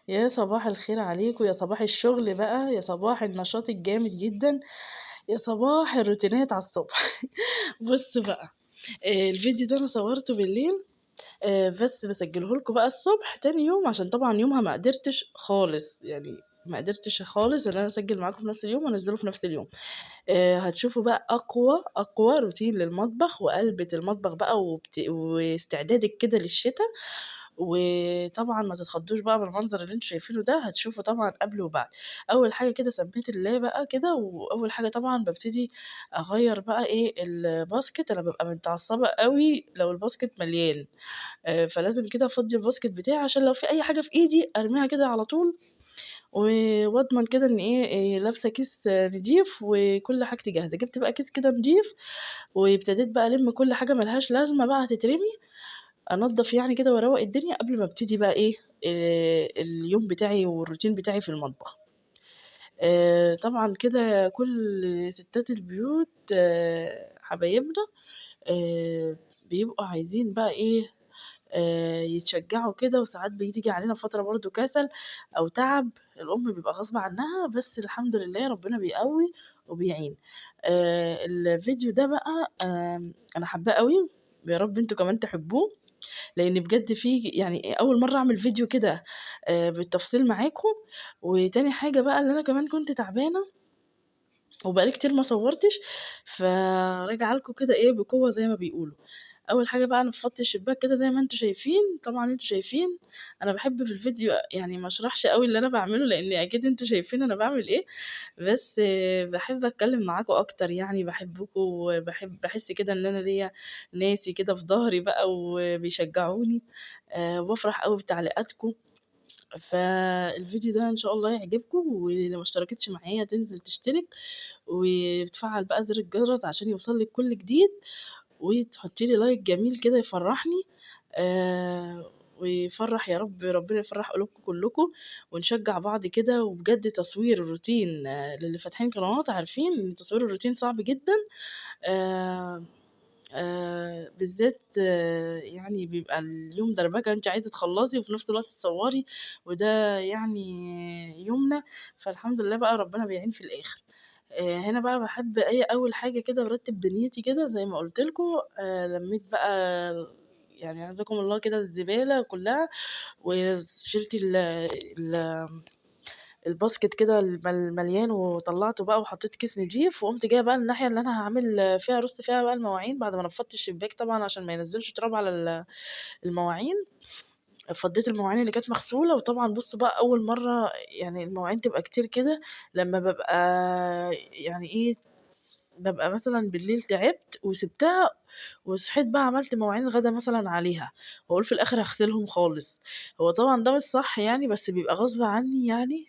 يا صباح الخير عليكم، يا صباح الشغل بقى، يا صباح النشاط الجامد جدًا، يا صباح الروتينات على الصبح. بُصّوا بقى، الفيديو ده أنا صورته بالليل، بس باسجله لكم بقى الصبح تاني يوم، عشان طبعًا يومها ما قدرتش خالص، يعني ما قدرتش خالص إن أنا أسجل معاكم في نفس اليوم وأنزله في نفس اليوم. هتشوفوا بقى أقوى روتين للمطبخ وقلبة المطبخ بقى واستعدادِك كده للشتا، وطبعًا ما تتخضوش بقى من المنظر اللي أنتم شايفينه ده، هتشوفوا طبعًا قبل وبعد. أول حاجة كده سميت الله بقى كده، وأول حاجة طبعًا بابتدي أغيّر بقى إيه ال basket، أنا بابقى متعصبة أوي لو ال basket مليان، فلازم كده أفضّي ال basket بتاعي عشان لو في أي حاجة في إيدي أرميها كده على طول، وأضمن كده إن إيه، لابسة كيس نضيف وكل حاجتي جاهزة. جِبت بقى كيس كده نضيف، وابتديت بقى ألِم كل حاجة ما لهاش لازمة بقى هتترمي، أنضّف يعني كده وأروّق الدنيا قبل ما أبتدي بقى إيه، اليوم بتاعي والروتين بتاعي في المطبخ. طبعًا كده كل ستات البيوت، حبايبنا، بيبقوا عايزين بقى إيه، يتشجعوا كده، وساعات بتيجي علينا فترة برضه كسل أو تعب، الأم بيبقى غصب عنها، بس الحمد لله ربنا بيقوي وبيعين. الفيديو ده بقى، أنا حاباه أوي، ويا رب أنتم كمان تحبوه، لإن بجد فيه أول مرة أعمل فيديو كده، بالتفصيل معاكم. وتاني حاجة بقى إن أنا كمان كنت تعبانة وبقى لي كتير ما صورتش، فراجعة لكم كده إيه بقوة زي ما بيقولوا. أول حاجة بقى نفضت الشباك كده زي ما أنتم شايفين، طبعًا أنتم شايفين أنا باحب في الفيديو ما أشرحش أوي اللي أنا باعمله، لإن أكيد أنتم شايفين أنا باعمل إيه، بس باحب أتكلم معاكم أكتر، باحبكم باحس كده إن أنا ليّا ناسي كده في ضهري بقى وبيشجعوني، وبافرح أوي بتعليقاتكم. فالفيديو ده إن شاء الله يعجبكم، واللي ما اشتركتش معايا تنزل تشترك وتفعل بقى زر الجرس عشان يوصل لك كل جديد، وتحطي لي لايك جميل كده يفرحني، ويفرح يا رب، ربنا يفرح قلوبكم كلكم، ونشجع بعض كده. وبجد تصوير الروتين، للي فاتحين قنوات عارفين ان تصوير الروتين صعب جدا، بالذات، بيبقى اليوم دربكه، انت عايزه تخلصي وفي نفس الوقت تصوري، وده يومنا، فالحمد لله بقى ربنا بيعين في الاخر. هنا بقى بحب اول حاجه كده برتب دنيتي كده زي ما قلت لكم، لميت بقى عزكم الله كده الزباله كلها، وشلت الباسكت كده المليان وطلعته بقى وحطيت كيس نضيف، وقمت جايه بقى الناحيه اللي انا هعمل فيها رص فيها بقى المواعين بعد ما نفضت الشباك طبعا عشان ما ينزلش تراب على المواعين. فضيت المواعين اللي كانت مغسوله، وطبعا بصوا بقى اول مره المواعين تبقى كتير كده لما ببقى ببقى مثلا بالليل تعبت وسبتها وصحيت بقى عملت مواعين الغدا مثلا عليها، واقول في الاخر هغسلهم خالص. هو طبعا ده مش صح بس بيبقى غصب عني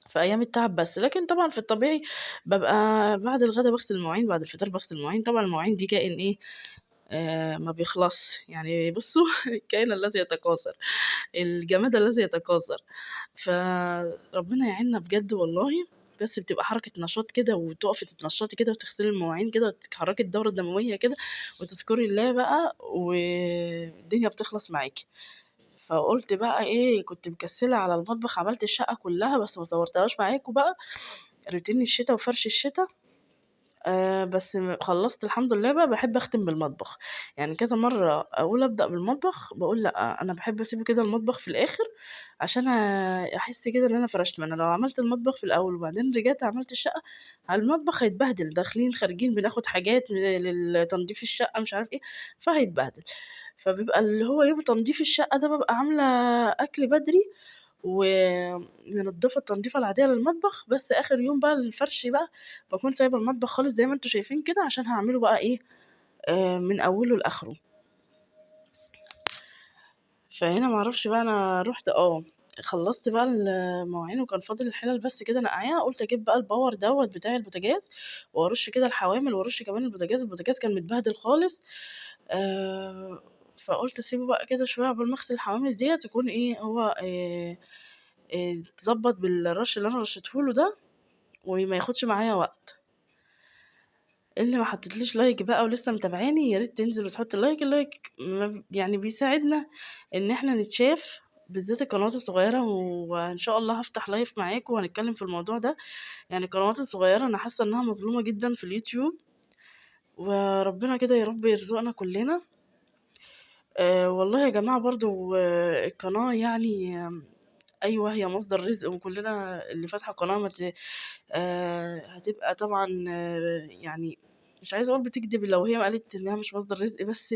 في ايام التعب بس، لكن طبعا في الطبيعي ببقى بعد الغدا بغسل المواعين، بعد الفطار بغسل المواعين. طبعا المواعين دي كائن ايه، ما بيخلصش، بصوا الكائن الذي يتكاثر، الجماد الذي يتكاثر، فربنا يعيننا بجد والله. بس بتبقى حركة نشاط كده، وتقفي تتنشطي كده وتغسلي المواعين كده وتحركي الدورة الدموية كده وتذكري الله بقى، والدنيا بتخلص معاكي. فقلت بقى ايه، كنت مكسلة على المطبخ، عملت الشقة كلها بس ما صورتهاش معاكم بقى، روتين الشتا وفرش الشتا، بس خلصت الحمد لله. بقى بحب اختم بالمطبخ، كذا مرة اقول ابدأ بالمطبخ بقول لا، انا بحب اسيب كده المطبخ في الاخر عشان احس كده ان انا فرشت. ما انا لو عملت المطبخ في الاول وبعدين رجعت عملت الشقة، المطبخ هيتبهدل، داخلين خارجين بناخد حاجات لتنظيف الشقة مش عارف ايه، فهيتبهدل. فبيبقى اللي هو يوم تنظيف الشقة ده ببقى عاملة أكل بدري ومنضفة التنظيفة العادية للمطبخ، بس آخر يوم بقى للفرش بقى بكون سايبة المطبخ خالص زي ما انتوا شايفين كده، عشان هعمله بقى إيه، من أوله لآخره. فهنا معرفش بقى أنا رحت، خلصت بقى المواعين وكان فاضل الحلل بس كده نقعيها، قلت أجيب بقى الباور دوت بتاع البوتاجاز وأرش كده الحوامل وأرش كمان البوتاجاز، البوتاجاز كان متبهدل خالص، فقلت أسيبه بقى كده شوية عقبال ما أغسل الحوامل ديت، يكون إيه هو، اتظبط بالرش اللي أنا رشيتهوله ده وما ياخدش معايا وقت. اللي ما حطيتليش لايك بقى ولسه متابعاني يا ريت تنزل وتحط لايك، اللايك بيساعدنا ان احنا نتشاف بالذات القنوات الصغيرة، وإن شاء الله هافتح live معاكم وهنتكلم في الموضوع ده. يعني القنوات الصغيرة أنا حاسة إنها مظلومة جدًا في اليوتيوب، وربنا كده يا رب يرزقنا كلنا. والله يا جماعة برضه القناة يعني أيوه هي مصدر رزق، وكلنا اللي فاتحة قناة ما ت هتبقى طبعًا يعني مش عايزة أقول بتكدب لو هي قالت إنها مش مصدر رزق، بس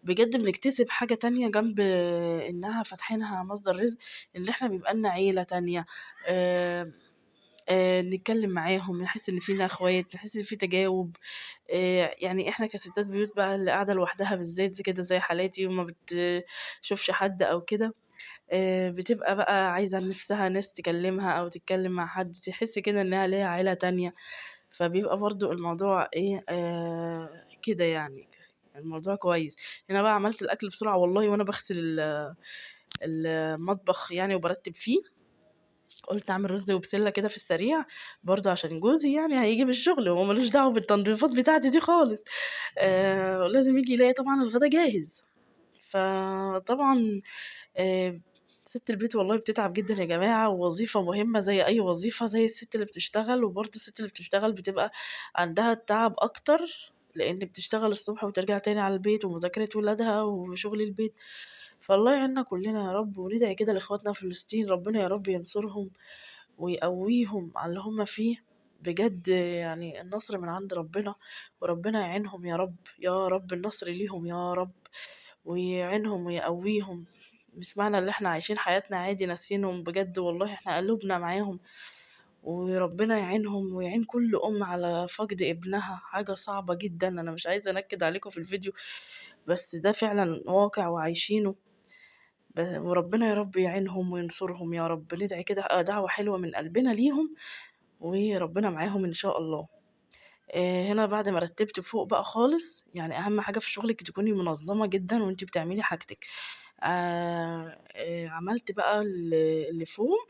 بجد بنكتسب حاجة تانية جنب إنها فاتحينها مصدر رزق، إن إحنا بيبقى لنا عيلة تانية، نتكلم معاهم، نحس إن فينا إخوات، نحس إن في تجاوب. يعني إحنا كستات بيوت بقى اللي قاعدة لوحدها بالذات كده زي حالاتي وما بتشوفش حد أو كده، بتبقى بقى عايزة نفسها ناس تكلمها أو تتكلم مع حد، تحس كده إنها ليها عيلة تانية، فبيبقى برضه الموضوع إيه، كده يعني الموضوع كويس. هنا بقى عملت الأكل بسرعة والله وأنا باغسل المطبخ يعني وبارتب فيه، قُلت أعمل رز وبسلة كده في السريع برضه عشان جوزي يعني هييجي من الشغل وهو ما لوش دعوة بالتنظيفات بتاعتي دي خالص، لازم ييجي يلاقي طبعًا الغدا جاهز. فطبعًا ست البيت والله بتتعب جدًا يا جماعة، ووظيفة مهمة زي أي وظيفة، زي الست اللي بتشتغل، وبرضه الست اللي بتشتغل بتبقى عندها التعب أكتر، لإن بتشتغل الصبح وترجع تاني على البيت ومذاكرة ولادها وشغل البيت. فالله يعيننا كلنا يا رب، وندعي كده لإخواتنا في فلسطين، ربنا يا رب ينصرهم ويقويهم على اللي هم فيه بجد. يعني النصر من عند ربنا، وربنا يعينهم يا رب، يا رب النصر ليهم يا رب، ويعينهم ويقويهم. مش معنى اللي احنا عايشين حياتنا عادي ناسينهم، بجد والله احنا قلوبنا معاهم، وربنا يعينهم ويعين كل أم على فقد ابنها، حاجة صعبة جدا. أنا مش عايزة أنكد عليكم في الفيديو، بس ده فعلا واقع وعايشينه، وربنا يا رب يعينهم وينصرهم يا رب. ندعي كده دعوة حلوة من قلبنا ليهم، وربنا معاهم إن شاء الله. هنا بعد ما رتبت فوق بقى خالص، يعني أهم حاجة في شغلك تكوني منظمة جدا وانتي بتعملي حاجتك. عملت بقى اللي فوق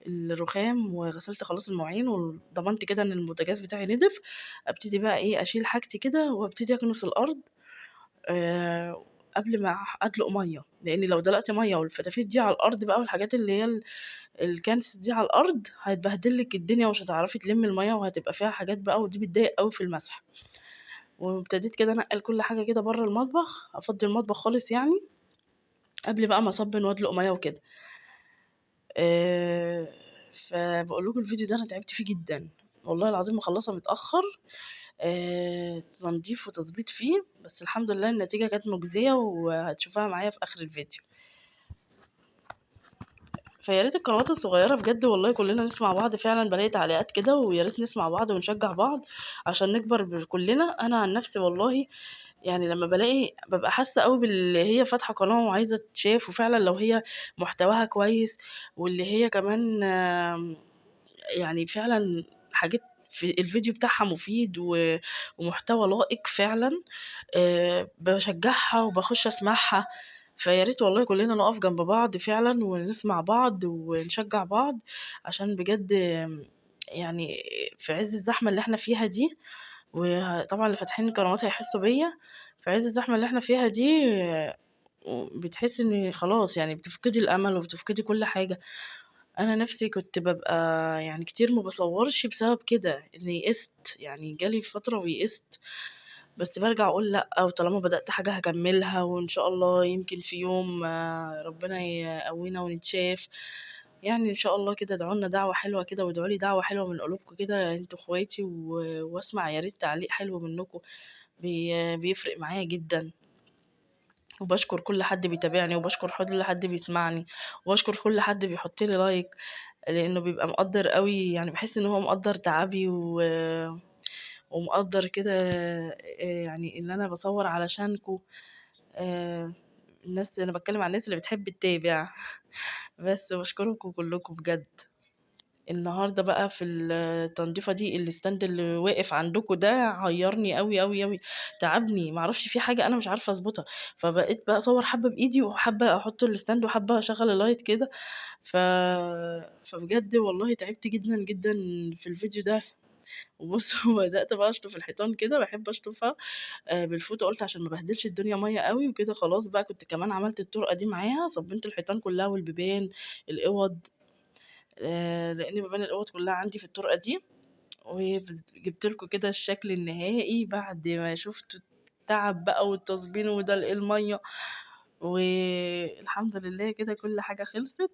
الرخام، وغسلت خلاص المواعين، وضمنت كده ان البوتاجاز بتاعي نضف. ابتدي بقى اشيل حاجتي كده وابتدي اكنس الارض، قبل ما ادلق ميه، لان لو دلقت ميه والفتافيت دي على الارض بقى والحاجات اللي هي الكنس دي على الارض هتبهدلك الدنيا ومش هتعرفي تلمي الميه، وهتبقى فيها حاجات بقى، ودي بتضايق قوي في المسح. وابتديت كده انقل كل حاجه كده بره المطبخ، افضي المطبخ خالص يعني قبل بقى ما اصبن وادلق ميه وكده. فبقول لكم الفيديو ده انا تعبت فيه جدا والله العظيم، مخلصه متاخر، تنظيف وتظبيط فيه، بس الحمد لله النتيجه كانت مجزيه، وهتشوفوها معايا في اخر الفيديو. فيا ريت القنوات الصغيره بجد والله كلنا نسمع بعض فعلا، بلاقي تعليقات كده، ويا ريت نسمع بعض ونشجع بعض عشان نكبر كلنا. انا عن نفسي والله لما بلاقي ببقى حاسه قوي باللي هي فاتحه قناه وعايزه تتشاف، وفعلا لو هي محتواها كويس واللي هي كمان، فعلا حاجات في الفيديو بتاعها مفيد ومحتوى لائق فعلا، بشجعها وبخش اسمعها. فيا ريت والله كلنا نقف جنب بعض فعلا ونسمع بعض ونشجع بعض، عشان بجد في عز الزحمه اللي احنا فيها دي، وطبعا اللي فاتحين القنوات هيحسوا بيا، في عز الزحمه اللي احنا فيها دي بتحسي ان خلاص بتفقدي الامل وبتفقدي كل حاجه. انا نفسي كنت ببقى كتير ما بصورش بسبب كده، اني يئست، جالي فتره ويئست، بس برجع اقول لا، وطالما بدات حاجه هكملها، وان شاء الله يمكن في يوم، ربنا يقوينا ونتشاف. ان شاء الله كده ادعوا لنا دعوه حلوه كده، وادعوا لي دعوه حلوه من قلوبكم كده، انتوا اخواتي، واسمع يا ريت تعليق حلو منكم، بيفرق معايا جدا. وبشكر كل حد بيتابعني، وبشكر كل حد بيسمعني، وبشكر كل حد بيحط لي لايك، لانه بيبقى مقدر قوي، بحس ان هو مقدر تعبي ومقدر كده، ان انا بصور علشانكو. انا بتكلم عن الناس اللي بتحب تتابع بس، بشكركم كلكم بجد. النهارده بقى في التنظيفه دي الستاند اللي واقف عندكم ده عيرني قوي قوي قوي، تعبني، معرفش في حاجه انا مش عارفه اظبطها، فبقيت بقى اصور حبه بايدي وحبه احط الستاند وحبه اشغل اللايت كده. فبجد والله تعبت جدا جدا في الفيديو ده. وبُصّوا بدأت بقى أشطف الحيطان كده، باحب أشطفها بالفوطة قُلت عشان ما ابهدلش الدنيا مَيّة أوي وكده خلاص بقى كنت كمان عملت الطرقة دي معاها، صبنت الحيطان كلّها والبيبان، الأوَض، لإن بيبان الأوَض كلّها عندي في الطرقة دي، جِبت لكم كده الشكل النهائي بعد ما شُفتوا التعب بقى والتصبين ودلق المَيّة، والحمد لله كده كل حاجة خلصت،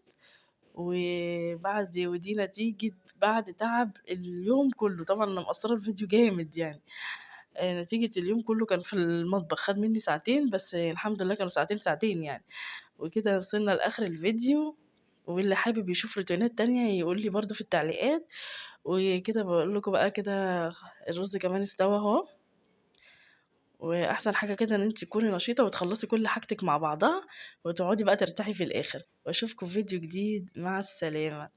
ودي نتيجة بعد تعب اليوم كلّه، طبعًا أنا مقصّرة الفيديو جامد يعني، نتيجة اليوم كلّه كان في المطبخ، خَد منّي ساعتين بس الحمد لله كانوا ساعتين، ساعتين يعني. وكده وصلنا لآخر الفيديو، واللي حابب يشوف روتينات تانية يقول لي برضه في التعليقات، وكده باقول لكم بقى كده الرز كمان استوى أهو. وأحسن حاجة كده إن أنتِ تكوني نشيطة وتخلّصي كل حاجتِك مع بعضها، وتقعدي بقى ترتاحي في الآخر، وأشوفكم في فيديو جديد، مع السلامة.